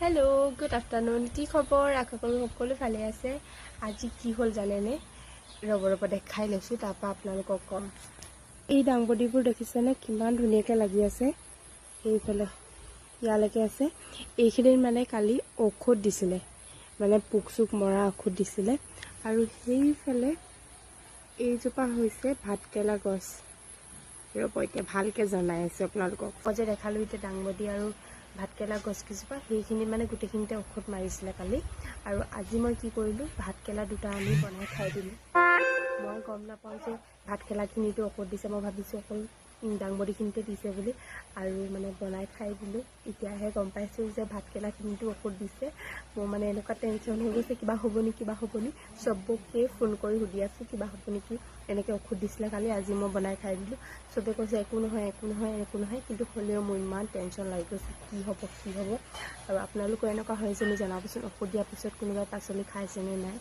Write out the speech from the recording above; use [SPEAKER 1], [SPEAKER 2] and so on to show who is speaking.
[SPEAKER 1] Hello', good afternoon. কি খবৰ? আশা কৰোঁ সকলো ভালে আছে। আজি কি হ'ল জানেনে? ৰ'ব ৰ'ব, দেখাই লৈছোঁ, তাৰপৰা আপোনালোকক ক'ম। এই দাংবডিবোৰ দেখিছেনে, কিমান ধুনীয়াকৈ লাগি আছে? সেইফালে ইয়ালৈকে আছে। এইখিনিত মানে কালি ঔষধ দিছিলে, মানে পোক চোক মৰা ঔষধ দিছিলে। আৰু সেইফালে এইজোপা হৈছে ভাতকেৰেলা গছ। ৰ'ব, এতিয়া ভালকৈ জনাই আছোঁ আপোনালোকক। মই যে দেখালোঁ এতিয়া দাংবডি আৰু ভাতকেৰেলা গছকেইজোপা, সেইখিনি মানে গোটেইখিনিতে ঔষধ মাৰিছিলে কালি। আৰু আজি মই কি কৰিলোঁ, ভাতকেৰেলা দুটা আনি বনাই খাই দিলোঁ। মই গম নাপাওঁ যে ভাতকেৰেলাখিনিতো ঔষধ দিছে। মই ভাবিছোঁ অকল দাংবডিখিনিতে দিছে বুলি আৰু মানে বনাই খাই দিলোঁ। এতিয়াহে গম পাইছোঁ যে ভাতকেৰেলাখিনিতো ঔষধ দিছে। মোৰ মানে এনেকুৱা টেনশ্যন হৈ গৈছে, কিবা হ'ব নেকি, কিবা হ'ব নেকি। চবকে ফোন কৰি সুধি আছোঁ, কিবা হ'ব নেকি, এনেকৈ ঔষধ দিছিলে কালি, আজি মই বনাই খাই দিলোঁ। চবে কৈছে একো নহয়, একো নহয়, একো নহয়। কিন্তু হ'লেও মোৰ ইমান টেনশ্যন লাগি গৈছে, কি হ'ব, কি হ'ব। আৰু আপোনালোকৰ এনেকুৱা হৈছে নি জনাবচোন। ঔষধ দিয়াৰ পিছত কোনোবাই পাচলি খাইছেনে নাই?